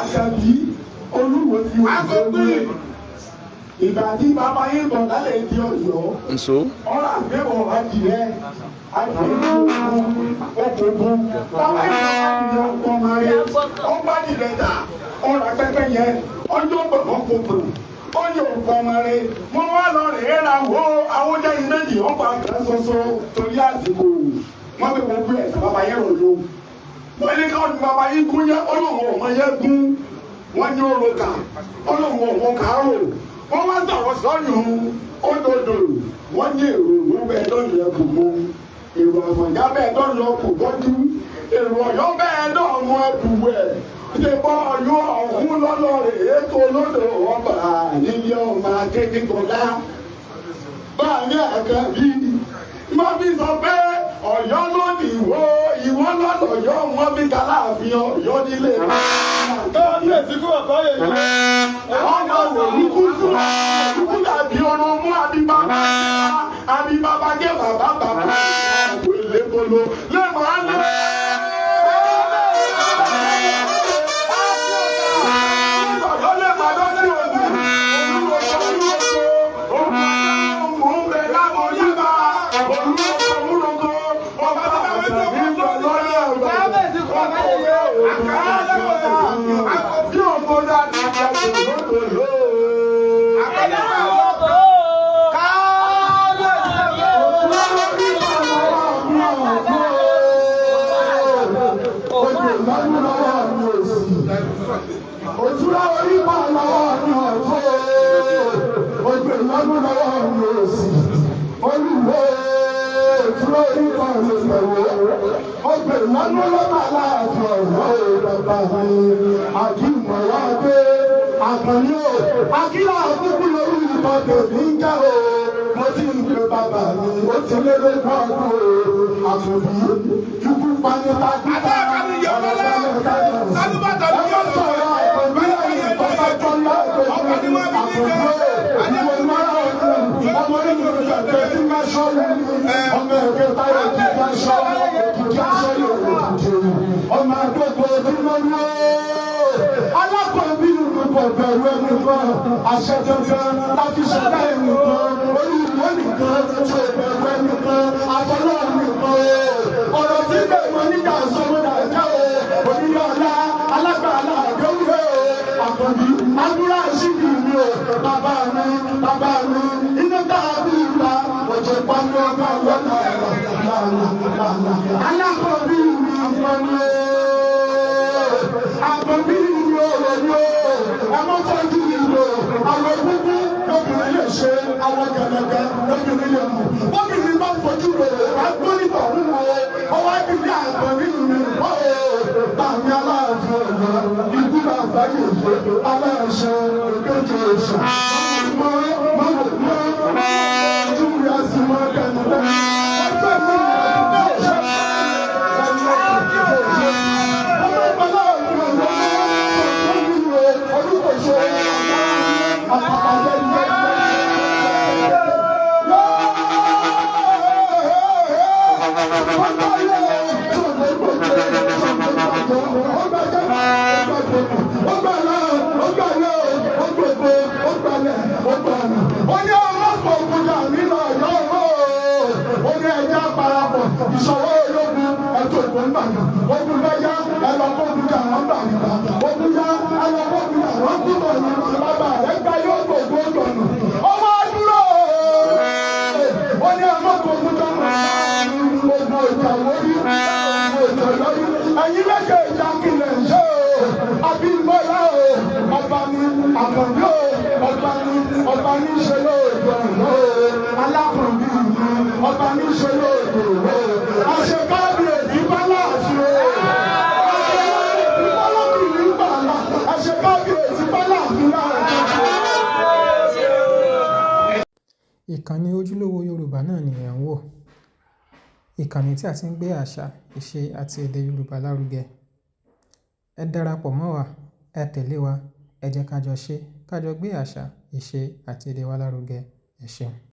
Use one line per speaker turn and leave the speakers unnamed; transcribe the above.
Àṣàbí Olúwo ti wò ìgbà tí bàbá yín bọ̀ lálẹ́ di Ọ̀yọ́.
Nso.
Ọ̀rọ̀ àgbẹ̀wò adìyẹ adìyẹ okòókun bàbá yín bọ̀ adìyẹ ọmọ rẹ ọgbà adìyẹ ta ọ̀rọ̀ apẹ́pẹ́ yẹn ọjọ́ gbọ̀ngàn kòkò ọjọ́ òkú ọmọ rẹ wọ́n wá lọ rèé ra wo àwọn jẹ́ méjì ọ̀pá kan ṣoṣo torí àsìkò wọ́n fi gbogbo ẹ̀ bàbá yẹn rò ló wọ́n ní káwọn bàbá yín gún yẹn ọlọ́run ọmọ yẹn gún wọ́n ní òrùka ọlọ́run ọmọ kàárò wọ́n wá sọ̀rọ̀ sọ́yún òdòdó wọ́n ní èrò òwú bẹ́ẹ̀ lọ́yìn ẹ̀kú mú èrò àfọ̀njá bẹ́ẹ̀ lọ́yìn ọkù bọ́jú èrò ọ̀yọ́ bẹ́ẹ̀ lọ́mọ ẹ̀kú wẹ̀ ṣe bọ́ ọ̀yọ́ ọ̀hún lọ́lọ́ rè é tó lódò ọba nílé ọmọ akékèkọ̀lá báyìí àkàbí wọ́n fi sọ pé ọ̀yọ́ ló ní ìwọ ìwọ lọ́lọ́yọ́ wọ́n fi kàláàfin ọ̀yọ́ nílé.
Kábíyèsí kú bàbá yẹn.
Ọmọ òrùkútù òrùkú dàbí ọrùn mú àbíbábá àbíbábá jẹ́ bàbá bàbá ìlébolo lẹ́mọ̀ á lé.
Kábíyèsí kú bàbá yẹn.
Òtúrá orí máa lọ́wọ́ ní ọ̀tún ojú ìlọ́dún lọ́wọ́ ní òsì. Olúwo òtúrá orí máa lè bẹ̀rù. Ojú ìlọ́dún lọ́wọ́ aláàfin ọ̀rọ̀ bàbá mi. Àdìmọ̀wá dé àkànní o. Akílà àkókò lórí ìtọ́ tèmi ń jẹ́ o. Mo ti ń pe bàbá mi, ó ti lé lógún ọdún o. Àtòbí ikú panita
Adé àkànní yọ lọ́lá. Sálúbàtà ló yọ lọ́lá.
Ọmọ àgbẹ̀kọ̀ ojúmọ́ ní alákọ̀ọ́bí kò bẹ̀rù ẹni kan, àṣẹ tuntun láti ṣẹ̀dá ẹnì kan, orí ìwé nìkan tí ò bẹ̀rù ẹnì kan, àfọlọ́ nìkan o. Ọ̀rọ̀ tí bẹ̀rù oníjà sọmọdà jẹ́ o, onílé ọlá alágbàlá àdéhùn o, àkànbí àdúrà síbi mi o, bàbá mi, bàbá mi, iná dàbí ìgbà, òjò pàmò ọgbà lọ́nà làlà. Alákọ̀ọ́bí mi nǹkan ni o, àkànbí mi ò rò ní o, ẹ má fojú mi lò, àwọn gbogbo lóbìnrin lè ṣe, àwọn gẹ̀gẹ̀gẹ̀ lóbìnrin lè mú. Bóbìnrin bá ń fojú rò, agbóníbọ̀ ń wo, ọwọ́ ìbílẹ̀ àkànbí mi kọ́ o, bàmí aláàfin ọ̀yọ́, ikú bàbá yèyé, aláṣẹ òkèjì òṣà. Mọ mọ mọ ojú mi á sì mọ kẹnu bẹ́ẹ̀. Ẹgbẹ́ mi ni àdúgbò ṣe. Ọmọ ìpàlọ́ ọ̀gbìn ọ̀gbìn olùkọ́ṣe àpàpàjẹ́ ilé. Ìṣòro ológun ẹjọ́ ògùn gbàgbà ogun bá yá ẹlọ́kọ́gun jà wọ́n gbà nígbà ogun yá ẹlọ́kọ́gun jà wọ́n kú bọ̀ ní bàbá rẹ̀ gba yóò gbògbó gbọ̀nù. Ọmọ dúró ó ní ọmọkùnrin tó ń bọ̀ ogun ìjà lórí ogun ìjà lórí ẹ̀yin méjèèjì akílẹ̀ ń ṣe o Abímbọ́lá o ọba mi Àkànbí o ọba mi ọba mi ṣe lóògùn ọ̀nà o alákànbí mi ọba mi ṣe lóògùn ọ̀nà o àṣekábíyèsí bọ́lá àti o àṣekábíyèsí bọ́lá kìlú gbàlà àṣekábíyèsí bọ́lá àti náà.
Ìkànnì Ojúlówó Yorùbá náà ni ẹ̀ ń wò. Ìkànnì tí a ti ń gbé àṣà, ìṣe àti èdè Yorùbá lárugẹ. Ẹ darapọ̀ mọ́ wa, ẹ tẹ̀lé wa, ẹ jẹ́ ká jọ ṣe, ká jọ gbé àṣà, ìṣe àti èdè wa lárugẹ. Ẹ ṣeun.